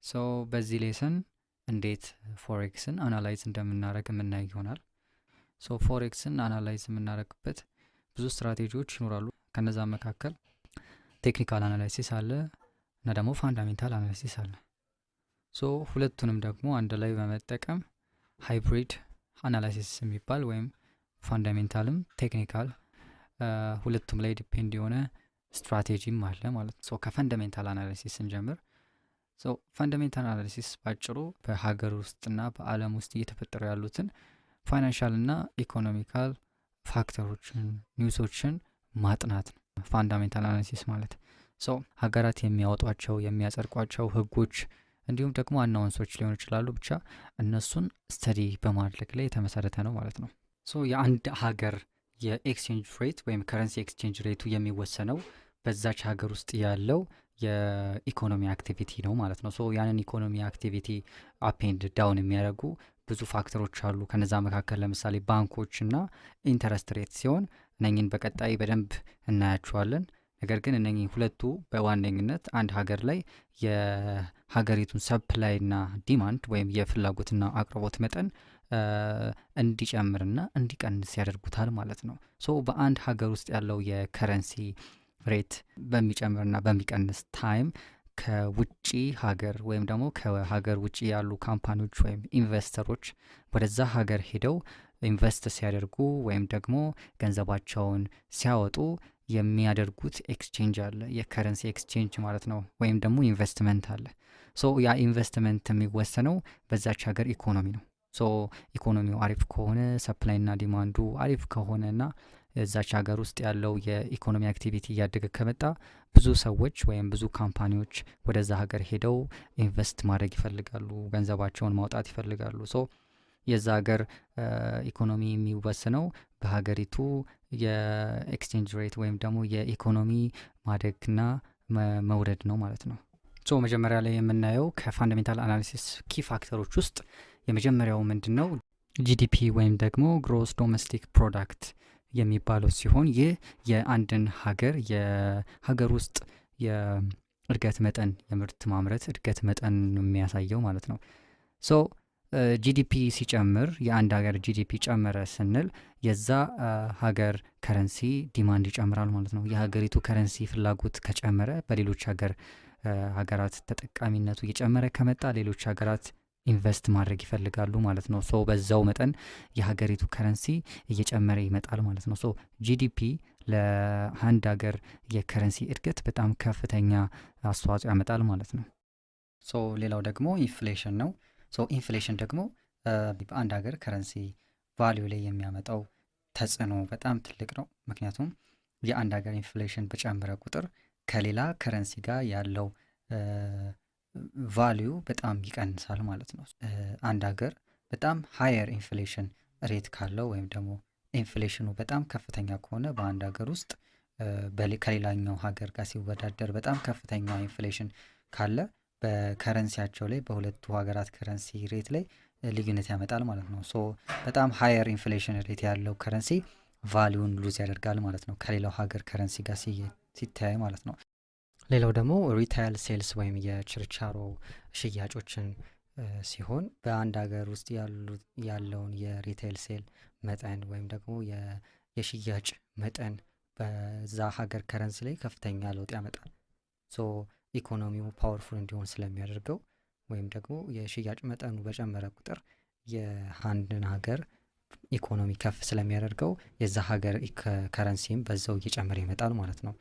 So በዚህ lesson እንዴት forex ን analyze እንደምናደርግ የምናይ ይሆናል። So forex ን analyze የምናደርግበት ብዙ ስትራቴጂዎች ይኖራሉ። ከነዛ መካከል technical analysis አለ እና ደግሞ fundamental analysis አለ። So ሁለቱንም ደግሞ አንድ ላይ በመጠቀም hybrid analysis የሚባል ወይም fundamental ም technical ሁለቱም ላይ depend የሆነ ስትራቴጂም አለ ማለት ነው። So ከ fundamental analysis ስንጀምር፣ so fundamental analysis ባጭሩ በሀገር ውስጥና በዓለም ውስጥ እየተፈጠሩ ያሉትን financial እና economical factor ኦችን፣ news ኦችን ማጥናት ነው fundamental analysis ማለት። So ሀገራት የሚያወጧቸው፣ የሚያጸድቋቸው ህጎች እንዲሁም ደግሞ announce ኦች ሊሆኑ ይችላሉ። ብቻ እነሱን study በማድረግ ላይ የተመሰረተ ነው ማለት ነው። So የአንድ ሀገር የ exchange rate ወይም currency exchange rate ኡ የሚወሰነው በዛች ሀገር ውስጥ ያለው የኢኮኖሚ activity ነው ማለት ነው። So ያንን ኢኮኖሚ activity up and down የሚያደርጉ ብዙ factor ኦች አሉ። ከነዛ መካከል ለምሳሌ ባንኮች እና interest rate ሲሆን እነኝን በቀጣይ በደንብ እናያቸዋለን። ነገር ግን እነኚህ ሁለቱ በዋነኝነት አንድ ሀገር ላይ የሀገሪቱን supply ና demand ወይም የፍላጎትና አቅርቦት መጠን እንዲጨምርና እንዲቀንስ ያደርጉታል ማለት ነው። So በአንድ ሀገር ውስጥ ያለው የ currency rate በሚጨምርና በሚቀንስ time ከውጪ ሀገር ወይም ደግሞ ከሀገር ውጪ ያሉ company ዎች ወይም investor ኦች ወደዛ ሀገር ሄደው invest ሲያደርጉ ወይም ደግሞ ገንዘባቸውን ሲያወጡ የሚያደርጉት exchange አለ፣ የ currency exchange ማለት ነው፣ ወይም ደግሞ ኢንቨስትመንት አለ። So ያ ኢንቨስትመንት የሚወሰነው በዛች ሀገር ኢኮኖሚ ነው። So ኢኮኖሚው አሪፍ ከሆነ፣ supply ና demand ኡ አሪፍ ከሆነ እና እዛች ሀገር ውስጥ ያለው የኢኮኖሚ activity እያደገ ከመጣ ብዙ ሰዎች ወይም ብዙ company ዎች ወደዛ ሀገር ሄደው invest ማድረግ ይፈልጋሉ፣ ገንዘባቸውን ማውጣት ይፈልጋሉ። So የዛ ሀገር ኢኮኖሚ የሚወሰነው በሀገሪቱ የ exchange rate ወይም ደግሞ የኢኮኖሚ ማደግና መውረድ ነው ማለት ነው። So መጀመሪያ ላይ የምናየው ከ fundamental analysis key factor ኦች ውስጥ የመጀመሪያው ምንድን ነው? GDP ወይም ደግሞ gross domestic product የሚባለው ሲሆን ይህ የአንድን ሀገር የሀገር ውስጥ የእድገት መጠን፣ የምርት ማምረት እድገት መጠን ነው የሚያሳየው ማለት ነው። So GDP ሲጨምር፣ የአንድ ሀገር GDP ጨመረ ስንል የዛ ሀገር currency demand ይጨምራል ማለት ነው። የሀገሪቱ currency ፍላጎት ከጨመረ፣ በሌሎች ሀገራት ተጠቃሚነቱ እየጨመረ ከመጣ ሌሎች ሀገራት invest ማድረግ ይፈልጋሉ ማለት ነው። So በዛው መጠን የሀገሪቱ currency እየጨመረ ይመጣል ማለት ነው። So GDP ለአንድ ሀገር የ currency እድገት በጣም ከፍተኛ አስተዋጽኦ ያመጣል ማለት ነው። So ሌላው ደግሞ inflation ነው። So inflation ደግሞ በአንድ ሀገር currency value ላይ የሚያመጣው ተጽዕኖ በጣም ትልቅ ነው። ምክንያቱም የአንድ ሀገር inflation በጨመረ ቁጥር ከሌላ currency ጋር ያለው value በጣም ይቀንሳል ማለት ነው። አንድ ሀገር በጣም higher inflation rate ካለው ወይም ደግሞ inflation ኑ በጣም ከፍተኛ ከሆነ፣ በአንድ ሀገር ውስጥ ከሌላኛው ሀገር ጋር ሲወዳደር በጣም ከፍተኛ inflation ካለ በ currency ያቸው ላይ፣ በሁለቱ ሀገራት currency rate ላይ ልዩነት ያመጣል ማለት ነው። So በጣም higher inflation rate ያለው currency value ን lose ያደርጋል ማለት ነው ከሌላው ሀገር currency ጋር ሲተያይ ማለት ነው። ሌላው ደግሞ retail sales ወይም የችርቻሮ ሽያጮችን ሲሆን በአንድ ሀገር ውስጥ ያለውን የ retail sale መጠን ወይም ደግሞ የሽያጭ መጠን በዛ ሀገር currency ላይ ከፍተኛ ለውጥ ያመጣል። So ኢኮኖሚው powerful እንዲሆን ስለሚያደርገው ወይም ደግሞ የሽያጭ መጠኑ በጨመረ ቁጥር የአንድን ሀገር ኢኮኖሚ ከፍ ስለሚያደርገው የዛ ሀገር currency ም በዛው እየጨመረ ይመጣል ማለት ነው።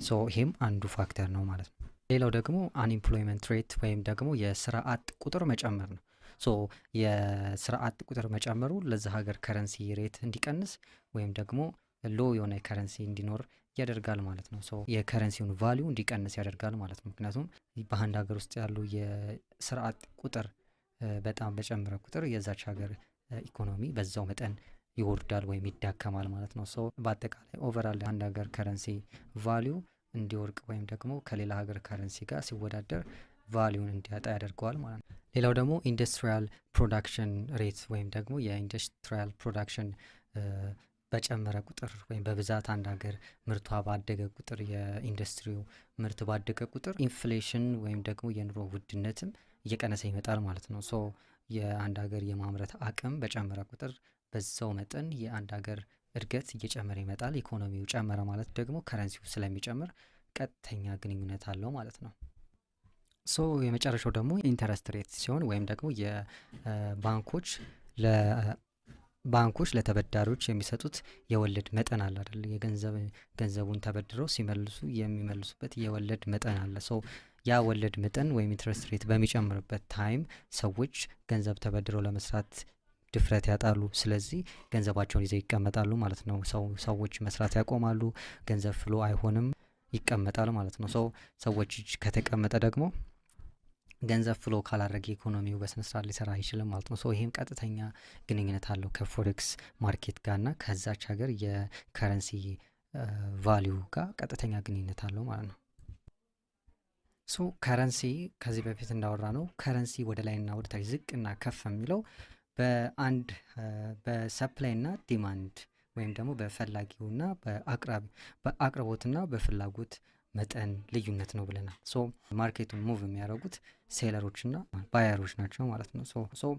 So ይሄም አንዱ factor ነው ማለት ነው። ሌላው ደግሞ unemployment rate ወይም ደግሞ የስራ አጥ ቁጥር መጨመር ነው። So የስራ አጥ ቁጥር መጨመሩ ለዛ ሀገር currency rate እንዲቀንስ ወይም ደግሞ low የሆነ currency እንዲኖር ያደርጋል ማለት ነው። So የ currency ውን value እንዲቀንስ ያደርጋል ማለት ነው። ምክንያቱም በአንድ ሀገር ውስጥ ያሉ የስራ አጥ ቁጥር በጣም በጨመረ ቁጥር የዛች ሀገር ኢኮኖሚ በዛው መጠን ይወርዳል ወይም ይዳከማል ማለት ነው። So በአጠቃላይ overall አንድ ሀገር currency value እንዲወድቅ ወይም ደግሞ ከሌላ ሀገር currency ጋር ሲወዳደር value ን እንዲያጣ ያደርገዋል ማለት ነው። ሌላው ደግሞ industrial production rate ወይም ደግሞ የ industrial production በጨመረ ቁጥር ወይም በብዛት አንድ ሀገር ምርቷ ባደገ ቁጥር፣ የኢንዱስትሪው ምርት ባደገ ቁጥር inflation ወይም ደግሞ የኑሮ ውድነትም እየቀነሰ ይመጣል ማለት ነው። So የአንድ ሀገር የማምረት አቅም በጨመረ ቁጥር በዛው መጠን የአንድ ሀገር እድገት እየጨመረ ይመጣል። ኢኮኖሚው ጨመረ ማለት ደግሞ currency ው ስለሚጨምር ቀጥተኛ ግንኙነት አለው ማለት ነው። So የመጨረሻው ደግሞ interest rate ሲሆን ወይም ደግሞ የባንኮች ለባንኮች ለተበዳሪዎች የሚሰጡት የወለድ መጠን አለ አይደል? የገንዘብ ገንዘቡን ተበድረው ሲመልሱ የሚመልሱበት የወለድ መጠን አለ። So ያ ወለድ መጠን ወይም interest rate በሚጨምርበት time ሰዎች ገንዘብ ተበድረው ለመስራት ድፍረት ያጣሉ። ስለዚህ ገንዘባቸውን ይዘው ይቀመጣሉ ማለት ነው። ሰዎች መስራት ያቆማሉ። ገንዘብ flow አይሆንም፣ ይቀመጣል ማለት ነው። So ሰዎች እጅ ከተቀመጠ ደግሞ ገንዘብ flow ካላደረገ ኢኮኖሚው በስነ ስርዓት ሊሰራ አይችልም ማለት ነው። So ይሄም ቀጥተኛ ግንኙነት አለው ከ forex market ጋር እና ከዛች ሀገር የ currency value ጋር ቀጥተኛ ግንኙነት አለው ማለት ነው። So currency ከዚህ በፊት እንዳወራነው currency ወደ ላይና ወደ ታች ዝቅና ከፍ የሚለው በአንድ በ supply ና demand ወይም ደግሞ በፈላጊውና በአቅራቢ በአቅርቦትና በፍላጎት መጠን ልዩነት ነው ብለናል። So market ኡን move የሚያደርጉት seller ኦችና buyer ኦች ናቸው ማለት ነው። So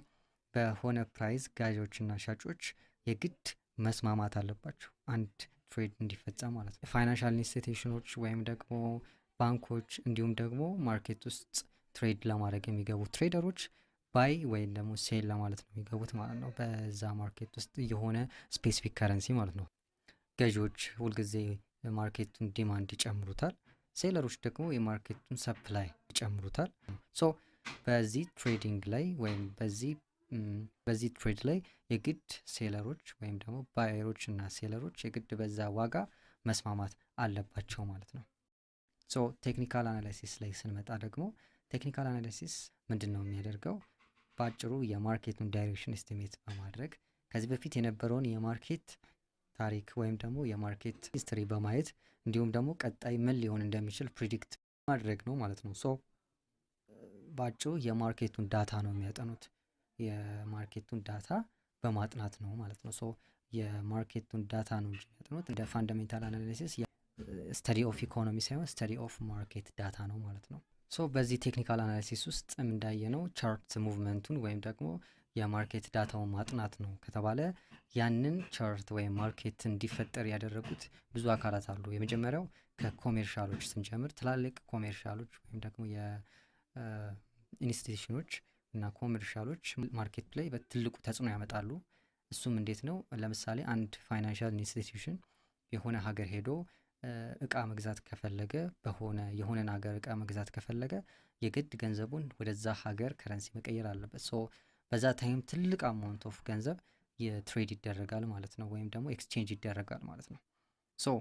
በሆነ price ገዢዎችና ሻጮች የግድ መስማማት አለባቸው አንድ trade እንዲፈጸም ማለት ነው። Financial institution ኦች ወይም ደግሞ ባንኮች እንዲሁም ደግሞ market ውስጥ trade ለማድረግ የሚገቡ trader ኦች buy ወይም ደግሞ sell ለማለት ነው የሚገቡት ማለት ነው። በዛ market ውስጥ የሆነ specific currency ማለት ነው። ገዢዎች ሁልጊዜ የ market ኡን demand ይጨምሩታል። Seller ኦች ደግሞ የ market ኡን supply ይጨምሩታል። So በዚህ trading ላይ ወይም በዚህ trade ላይ የግድ seller ኦች ወይም ደግሞ buyer ኦች እና seller ኦች የግድ በዛ ዋጋ መስማማት አለባቸው ማለት ነው። So technical analysis ላይ ስንመጣ ደግሞ technical analysis ምንድን ነው የሚያደርገው? በአጭሩ የ market ኡን direction estimate በማድረግ ከዚህ በፊት የነበረውን የ market ታሪክ ወይም ደግሞ የ market history በማየት እንዲሁም ደግሞ ቀጣይ ምን ሊሆን እንደሚችል predict ማድረግ ነው ማለት ነው። So በአጭሩ የ market ኡን data ነው የሚያጠኑት። የ market ኡን data በማጥናት ነው ማለት ነው። So የ market ኡን data ነው እንጂ የሚያጠኑት እንደ fundamental analysis study of economy ሳይሆን study of market data ነው ማለት ነው። So በዚህ technical analysis ውስጥ እንዳየነው chart movement ኡን ወይም ደግሞ የ market data ውን ማጥናት ነው ከተባለ ያንን chart ወይም market እንዲፈጠር ያደረጉት ብዙ አካላት አሉ። የመጀመሪያው ከ commercial ኦች ስንጀምር ትላልቅ commercial ኦች ወይም ደግሞ የ institution ኦች እና commercial ኦች market ላይ በትልቁ ተጽዕኖ ያመጣሉ። እሱም እንዴት ነው? ለምሳሌ አንድ financial institution የሆነ ሀገር ሄዶ እቃ መግዛት ከፈለገ፣ በሆነ የሆነን ሀገር እቃ መግዛት ከፈለገ የግድ ገንዘቡን ወደዛ ሀገር currency መቀየር አለበት። So በዛ time ትልቅ amount of ገንዘብ የ trade ይደረጋል ማለት ነው፣ ወይም ደግሞ exchange ይደረጋል ማለት ነው። So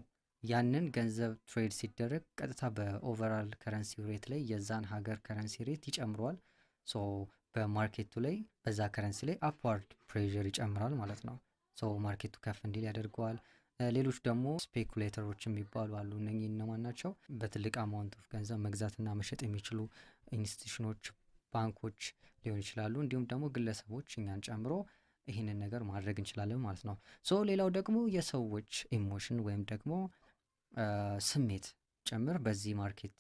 ያንን ገንዘብ trade ሲደረግ ቀጥታ በ overall currency rate ላይ የዛን ሀገር currency rate ይጨምረዋል። So በ market ኡ ላይ በዛ currency ላይ upward pressure ይጨምራል ማለት ነው። So market ኡ ከፍ እንዲል ያደርገዋል። ሌሎች ደግሞ speculator ኦች የሚባሉ አሉ። እነኚህ እነማን ናቸው? በትልቅ amount of ገንዘብ መግዛትና መሸጥ የሚችሉ institution ኦች፣ ባንኮች ሊሆን ይችላሉ። እንዲሁም ደግሞ ግለሰቦች እኛን ጨምሮ ይህንን ነገር ማድረግ እንችላለን ማለት ነው። So ሌላው ደግሞ የሰዎች emotion ወይም ደግሞ ስሜት ጭምር በዚህ market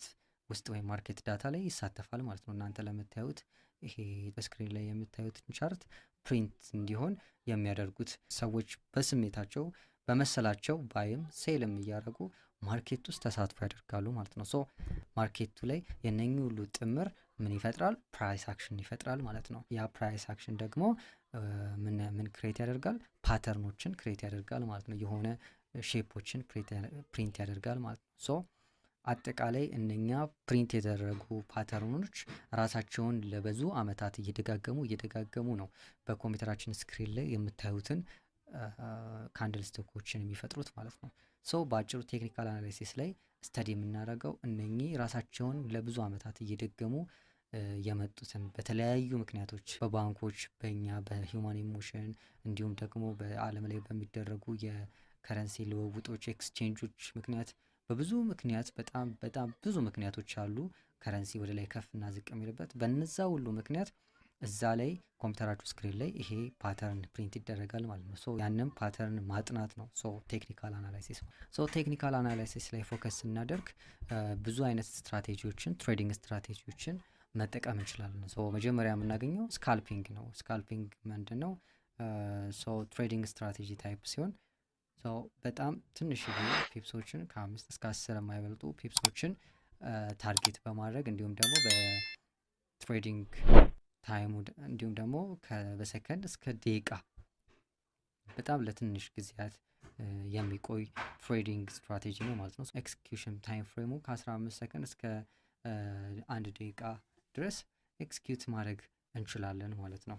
ውስጥ ወይም market data ላይ ይሳተፋል ማለት ነው። እናንተ ለምታዩት ይሄ በ screen ላይ የምታዩትን chart print እንዲሆን የሚያደርጉት ሰዎች በስሜታቸው በመሰላቸው buy ም sell ም እያደረጉ market ውስጥ ተሳትፎ ያደርጋሉ ማለት ነው። So market ኡ ላይ የነኚህ ሁሉ ጥምር ምን ይፈጥራል? Price action ይፈጥራል ማለት ነው። ያ price action ደግሞ ምን create ያደርጋል? Pattern ኦችን create ያደርጋል ማለት ነው። የሆነ shape ኦችን print ያደርጋል ማለት ነው። So አጠቃላይ እነኛ print የተደረጉ pattern ኦች ራሳቸውን ለብዙ አመታት እየደጋገሙ እየደጋገሙ ነው በኮምፒውተራችን screen ላይ የምታዩትን candlestick ኦችን የሚፈጥሩት ማለት ነው። So በአጭሩ technical analysis ላይ study የምናደርገው እነኚህ ራሳቸውን ለብዙ አመታት እየደገሙ የመጡትን በተለያዩ ምክንያቶች በባንኮች፣ በእኛ በ human emotion እንዲሁም ደግሞ በዓለም ላይ በሚደረጉ የ currency ልውውጦች፣ exchange ኦች ምክንያት፣ በብዙ ምክንያት፣ በጣም በጣም ብዙ ምክንያቶች አሉ currency ወደ ላይ ከፍ እና ዝቅ የሚልበት። በነዛ ሁሉ ምክንያት እዛ ላይ ኮምፒውተራችሁ screen ላይ ይሄ pattern print ይደረጋል ማለት ነው። So ያንን pattern ማጥናት ነው so technical analysis። So technical analysis ላይ focus ስናደርግ ብዙ አይነት strategy ዎችን፣ trading strategy ዎችን መጠቀም እንችላለን። So መጀመሪያ የምናገኘው scalping ነው። Scalping ምንድነው? So trading strategy type ሲሆን so በጣም ትንሽዬ pips ኦችን፣ ከ5 እስከ 10 የማይበልጡ pips ኦችን target በማድረግ፣ እንዲሁም ደግሞ በ trading time ኡ እንዲሁም ደግሞ በሰከንድ እስከ ደቂቃ በጣም ለትንሽ ጊዜያት የሚቆይ trading strategy ነው ማለት ነው። Execution time frame ኡ ከ15 ሰከንድ እስከ 1 ደቂቃ ድረስ execute ማድረግ እንችላለን ማለት ነው።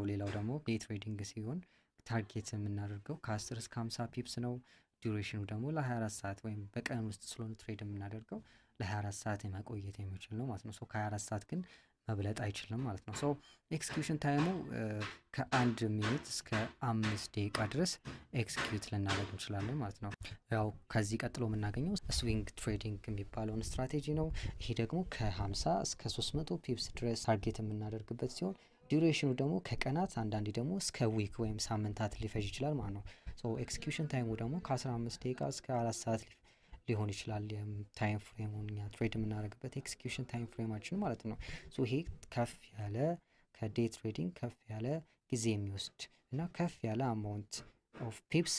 ሌላው ደግሞ day trading ሲሆን target የምናደርገው ከ10 እስከ 50 pips ነው። Duration ኑ ደግሞ ለ24 ሰዓት ወይም በቀን ውስጥ ስለሆነ trade የምናደርገው ለ24 ሰዓት የመቆየት የሚችል ነው ማለት ነው። So ከ24 ሰዓት ግን መብለጥ አይችልም ማለት ነው። So execution time ኡ ከ1 minute እስከ 5 ደቂቃ ድረስ execute ልናደርግ እንችላለን ማለት ነው። ያው ከዚህ ቀጥሎ የምናገኘው swing trading የሚባለውን ስትራቴጂ ነው። ይሄ ደግሞ ከ50 እስከ 300 pips ድረስ target የምናደርግበት ሲሆን duration ኑ ደግሞ ከቀናት፣ አንዳንዴ ደግሞ እስከ week ወይም ሳምንታት ሊፈጅ ይችላል ማለት ነው። So execution time ኡ ደግሞ ከ15 ደቂቃ እስከ 4 ሰዓት ሊሆን ይችላል። Time frame ኡን እኛ trade የምናደርግበት execution time frame ኣችን ማለት ነው። So ይሄ ከፍ ያለ፣ ከ day trading ከፍ ያለ ጊዜ የሚወስድ እና ከፍ ያለ amount of pips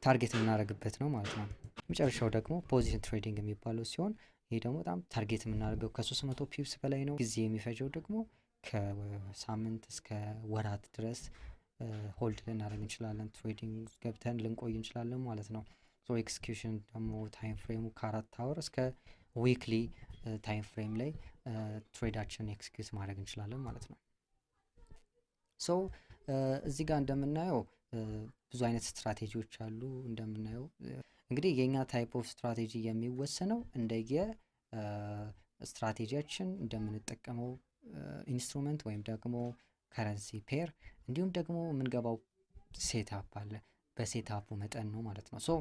target የምናደርግበት ነው ማለት ነው። መጨረሻው ደግሞ position trading የሚባለው ሲሆን ይሄ ደግሞ በጣም target የምናደርገው ከ300 pips በላይ ነው። ጊዜ የሚፈጀው ደግሞ ከሳምንት እስከ ወራት ድረስ hold ልናደርግ እንችላለን። Trading ገብተን ልንቆይ እንችላለን ማለት ነው። So execution ደግሞ time frame ኡ ከ4 hour እስከ weekly time frame ላይ trade ኣችንን execute ማድረግ እንችላለን ማለት ነው። So እዚህ ጋር እንደምናየው ብዙ አይነት ስትራቴጂዎች አሉ። እንደምናየው እንግዲህ የኛ type of strategy የሚወሰነው እንደየ ስትራቴጂያችን፣ እንደምንጠቀመው instrument ወይም ደግሞ currency pair፣ እንዲሁም ደግሞ የምንገባው setup አለ፣ በ setup ኡ መጠን ነው ማለት ነው። So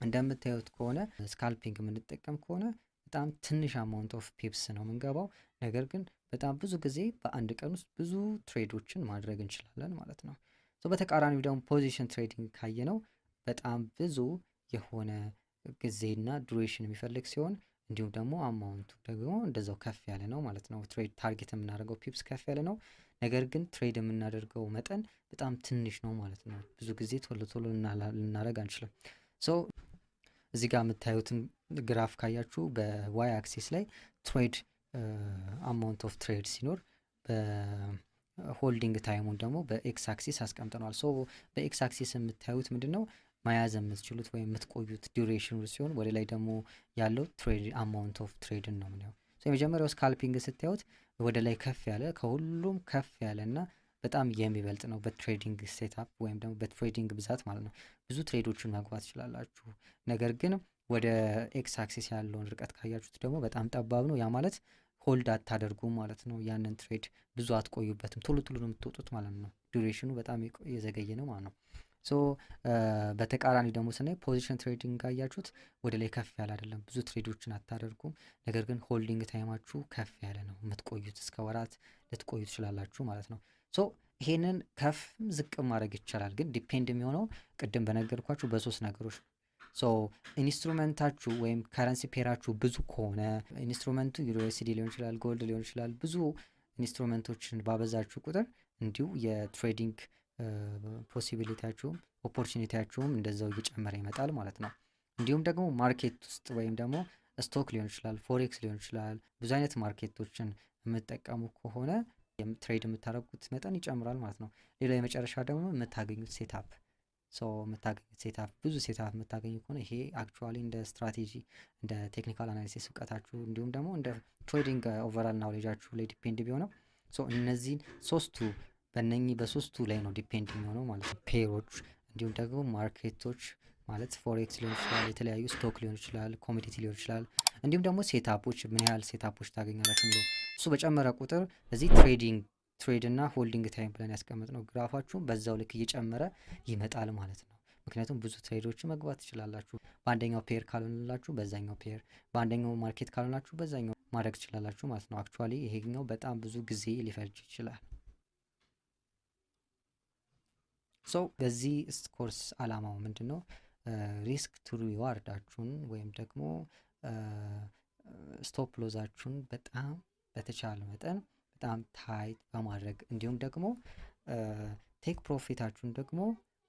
እንደምታዩት ከሆነ scalping የምንጠቀም ከሆነ በጣም ትንሽ amount of pips ነው የምንገባው። ነገር ግን በጣም ብዙ ጊዜ በአንድ ቀን ውስጥ ብዙ trade ኦችን ማድረግ እንችላለን ማለት ነው። So በተቃራኒው ደግሞ position trading ካየነው በጣም ብዙ የሆነ ጊዜና duration የሚፈልግ ሲሆን እንዲሁም ደግሞ amount ኡ ደግሞ እንደዛው ከፍ ያለ ነው ማለት ነው። Trade target የምናደርገው pips ከፍ ያለ ነው። ነገር ግን trade የምናደርገው መጠን በጣም ትንሽ ነው ማለት ነው። ብዙ ጊዜ ቶሎ ቶሎ ልናደርግ አንችልም። So እዚህ ጋር የምታዩትን graph ካያችሁ በ y axis ላይ trade amount of trade ሲኖር በ holding time ኡን ደግሞ በ x axis አስቀምጠነዋል። So በ x axis የምታዩት ምንድን ነው? መያዝ የምትችሉት ወይም የምትቆዩት duration ኑ ሲሆን ወደ ላይ ደግሞ ያለው trade amount of trade ን ነው ምናየው። የመጀመሪያው scalping ስታዩት ወደ ላይ ከፍ ያለ፣ ከሁሉም ከፍ ያለ እና በጣም የሚበልጥ ነው በ trading setup ወይም ደግሞ በ trading ብዛት ማለት ነው። ብዙ trade ኦችን መግባት ትችላላችሁ። ነገር ግን ወደ x axis ያለውን ርቀት ካያችሁት ደግሞ በጣም ጠባብ ነው። ያ ማለት hold አታደርጉም ማለት ነው። ያንን trade ብዙ አትቆዩበትም። ቶሎ ቶሎ ነው የምትወጡት ማለት ነው። Duration ኑ በጣም የዘገየ ነው ማለት ነው። So በተቃራኒ ደግሞ ስናይ position trading ካያችሁት ወደ ላይ ከፍ ያለ አይደለም። ብዙ trade ኦችን አታደርጉም። ነገር ግን holding time ኣችሁ ከፍ ያለ ነው። የምትቆዩት እስከ ወራት ልትቆዩ ትችላላችሁ ማለት ነው። So ይሄንን ከፍም ዝቅም ማድረግ ይቻላል። ግን depend የሚሆነው ቅድም በነገርኳችሁ በሶስት ነገሮች። So instrument ኣችሁ ወይም currency pair ኣችሁ ብዙ ከሆነ፣ instrument ኡ USD ሊሆን ይችላል፣ gold ሊሆን ይችላል። ብዙ instrument ኦችን ባበዛችሁ ቁጥር እንዲሁ የ trading possibility ያችሁም opportunity ያችሁም እንደዛው እየጨመረ ይመጣል ማለት ነው። እንዲሁም ደግሞ market ውስጥ ወይም ደግሞ stock ሊሆን ይችላል፣ forex ሊሆን ይችላል። ብዙ አይነት market ኦችን የምትጠቀሙ ከሆነ trade የምታደርጉት መጠን ይጨምራል ማለት ነው። ሌላው የመጨረሻ ደግሞ የምታገኙት setup። So የምታገኙት setup፣ ብዙ setup የምታገኙ ከሆነ ይሄ actually እንደ ስትራቴጂ፣ እንደ technical analysis እውቀታችሁ፣ እንዲሁም ደግሞ እንደ trading overall knowledge ኣችሁ ላይ depend ቢሆነው፣ so እነዚህን ሶስቱ፣ በእነኚህ በሶስቱ ላይ ነው depend የሚሆነው ማለት ነው። Pair ኦች እንዲሁም ደግሞ market ኦች ማለት forex ሊሆን ይችላል፣ የተለያዩ stock ሊሆን ይችላል፣ commodity ሊሆን ይችላል። እንዲሁም ደግሞ setup ኦች፣ ምን ያህል setup ኦች ታገኛላችሁ የሚለው እሱ በጨመረ ቁጥር እዚህ trading trade እና holding time ብለን ያስቀመጥነው graph ኣችሁም በዛው ልክ እየጨመረ ይመጣል ማለት ነው። ምክንያቱም ብዙ trade ኦችን መግባት ትችላላችሁ። በአንደኛው pair ካልሆነላችሁ በዛኛው pair፣ በአንደኛው market ካልሆናችሁ በዛኛው ማድረግ ትችላላችሁ ማለት ነው። Actually ይሄኛው በጣም ብዙ ጊዜ ሊፈጅ ይችላል። So በዚህ ኮርስ አላማው ምንድን ነው? Risk to reward ኣችሁን ወይም ደግሞ stop loss ኣችሁን በጣም በተቻለ መጠን በጣም tight በማድረግ፣ እንዲሁም ደግሞ take profit ኣችሁን ደግሞ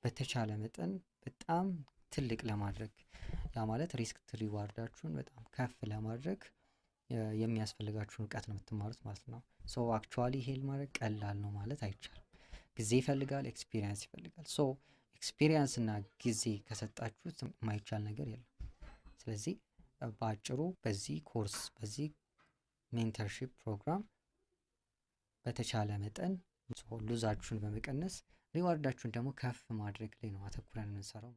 በተቻለ መጠን በጣም ትልቅ ለማድረግ፣ ያ ማለት risk to reward ኣችሁን በጣም ከፍ ለማድረግ የሚያስፈልጋችሁን እውቀት ነው የምትማሩት ማለት ነው። So actually ይሄን ማድረግ ቀላል ነው ማለት አይቻልም። ጊዜ ይፈልጋል፣ experience ይፈልጋል። So experience እና ጊዜ ከሰጣችሁት የማይቻል ነገር የለም። ስለዚህ በአጭሩ በዚህ ኮርስ፣ በዚህ mentorship program በተቻለ መጠን loss ኣችሁን በመቀነስ reward ኣችሁን ደግሞ ከፍ ማድረግ ላይ ነው አተኩረን የምንሰራው።